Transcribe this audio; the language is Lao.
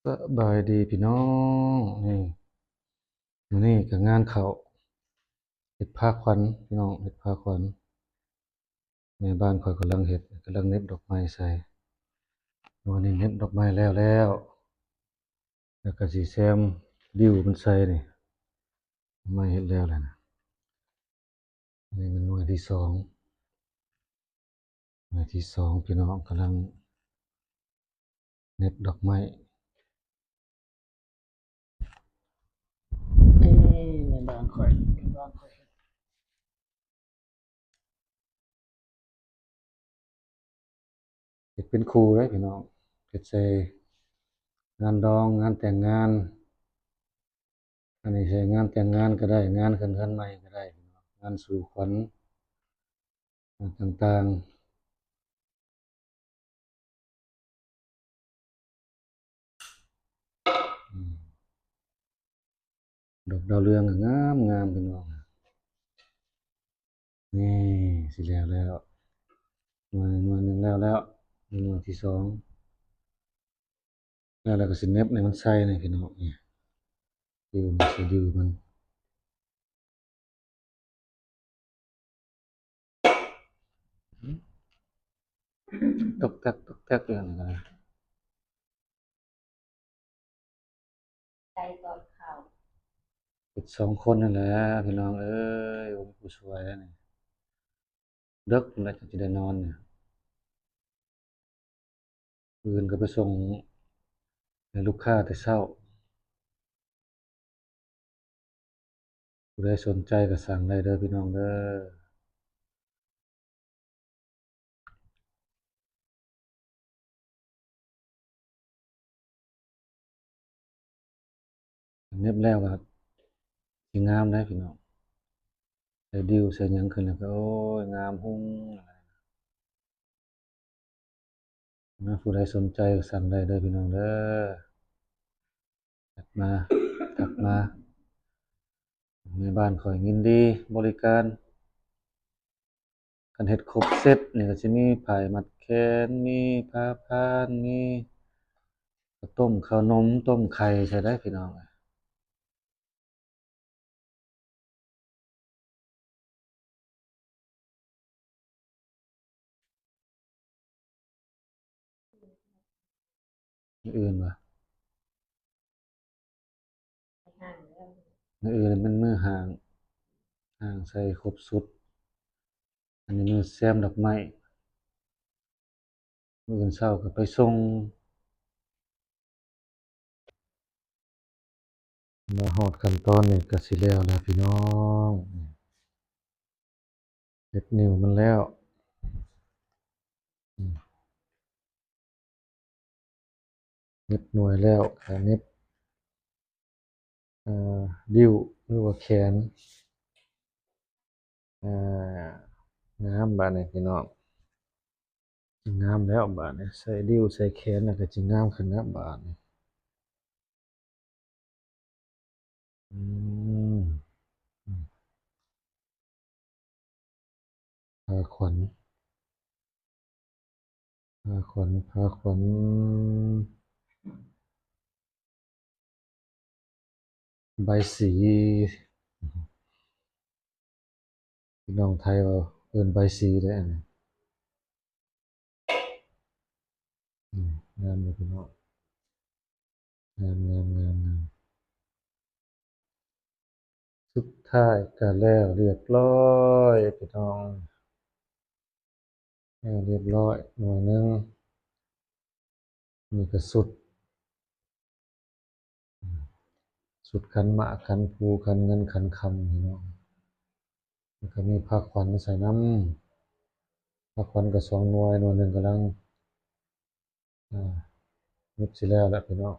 ສະບາຍດີພີ່ນ້ອງ ນີ້ ມື້ນີ້ກໍງານເຂົ້າ ເຮັດພາຂວັນພີ່ນ້ອງ ເຮັດພາຂວັນ. ແມ່ບ້ານຂ້ອຍກຳລັງເຮັດ ກຳລັງເນັບດອກໄມ້ໃສ່. ມື້ນີ້ເນັບດອກໄມ້ແລ້ວແລ້ວ ແລ້ວກໍຊິແຊມດິ້ວມັນໃສ່ນີ້ ດອກໄມ້ເຮັດແລ້ວແລ້ວນະ. ອັນນີ້ແມ່ນໜ່ວຍທີສອງ ໜ່ວຍທີສອງ ພີ່ນ້ອງກຳລັງເນັບດອກໄມ້. ນີ້ແມ່ບ້ານຂ້ອຍ ແມ່ບ້ານຂ້ອຍ ເຮັດເປັນຄູ່ເດ້ພີ່ນ້ອງ ເຮັດໃສ່ງານດອງ ງານແຕ່ງງານ. ອັນນີ້ໃສ່ງານແຕ່ງງານກໍໄດ້ ງານຂຶ້ນເຮືອນໃໝ່ກໍໄດ້ ງານສູ່ຂວັນ ງານຕ່າງໆ. ອືມ ດອກດາວເຮືອງກໍງາມໆ ພີ່ນ້ອງ. ນີ້ ຊິແລ້ວແລ້ວ ໜ່ວຍ ໜ່ວຍໜຶ່ງແລ້ວແລ້ວ ໜ່ວຍທີສອງ ແລ້ວ ແລ້ວກໍຊິເນັບໃຫ້ມັນໃສ່ນີ້ພີ່ນ້ອງ ນີ້ ດິ້ວມັນ ໃສ່ດິ້ວມັນ. ຕອກແຕກ ຕອກແຕກຢູ່ຫັ້ນນະ ໃສ່ຕອນເຂົ້າ ເຮັດສອງຄົນນັ້ນແຫຼະພີ່ນ້ອງເອີຍ ບໍ່ມີຜູ້ຊ່ວຍແລ້ວນີ້ ເດິກພຸ້ນແຫຼະ ຈັ່ງຊິໄດ້ນອນນີ້. ມື້ອື່ນກໍໄປສົ່ງໃຫ້ລູກຄ້າແຕ່ເຊົ້າ. ຜູ້ໃດສົນໃຈກໍສັ່ງໄດ້ເດີພີ່ນ້ອງເດີ. ເນັບແລ້ວກໍຊິງາມເດ້ພີ່ນ້ອງ ໃສ່ດິ້ວໃສ່ຫຍັງຂຶ້ນແລ້ວກໍ ໂອ້ຍ ງາມຮຸ່ງ. ນະ ຜູ້ໃດສົນໃຈກໍສັ່ງໄດ້ເດີພີ່ນ້ອງເດີ ແຊັດມາ ທັກມາ ແມ່ບ້ານຂ້ອຍຍິນດີບໍລິການ. ຄັນເຮັດຄົບເຊັດນີ້ກໍຊິມີຝ້າຍມັດແຂນ ມີຜ້າພານ ມີເຂົ້າຕົ້ມ ເຂົ້າໜົມ ຕົ້ມໄຂ່ໃສ່ໄດ້ພີ່ນ້ອງ. ມື້ອື່ນຫວາ? ມື້ອື່ນແມ່ນມື້ຫ້າງ ຫ້າງໃສ່ຄົບຊຸດ. ອັນນີ້ມື້ແຊມດອກໄມ້. ມື້ອື່ນເຊົ້າກໍໄປສົ່ງ. ມາຮອດຂັ້ນຕອນນີ້ກໍຊິແລ້ວແລ້ວພີ່ນ້ອງ ເຮັດນິ້ວມັນແລ້ວ ເນັບໜ່ວຍແລ້ວ ກະເນັບ ເອີ ນິ້ວ ຫຼືວ່າແຂນ. ເອີ ງາມບາດນີ້ພີ່ນ້ອງ ງາມແລ້ວບາດນີ້ ໃສ່ນິ້ວໃສ່ແຂນແລ້ວກໍຊິງາມຂຶ້ນແລ້ວບາດນີ້. ອືມ ອືມ ຜ້າຂວັນ ຜ້າຂວັນ ຜ້າຂວັນ ໃບສີ ພີ່ນ້ອງໄທເວົ້າເອີ້ນໃບສີເດ້ອັນນີ້. ອືມ ງາມຢູ່ພີ່ນ້ອງ ງາມໆໆໆ. ສຸດທ້າຍກໍແລ້ວລຽບລ້ອຍພີ່ນ້ອງ ແລ້ວລຽບລ້ອຍໜ່ວຍໜຶ່ງ. ນີ້ກໍຊຸດ ອືມ ຊຸດຂັນໝາກ ຂັນພູ ຂັນເງິນ ຂັນຄຳພີ່ນ້ອງ ແລ້ວກໍມີຜ້າຂວັນໃສ່ນຳ ຜ້າຂວັນກໍສອງໜ່ວຍ ໜ່ວຍໜຶ່ງກຳລັງ ອາ ເກັບຊິແລ້ວແລ້ວພີ່ນ້ອງ.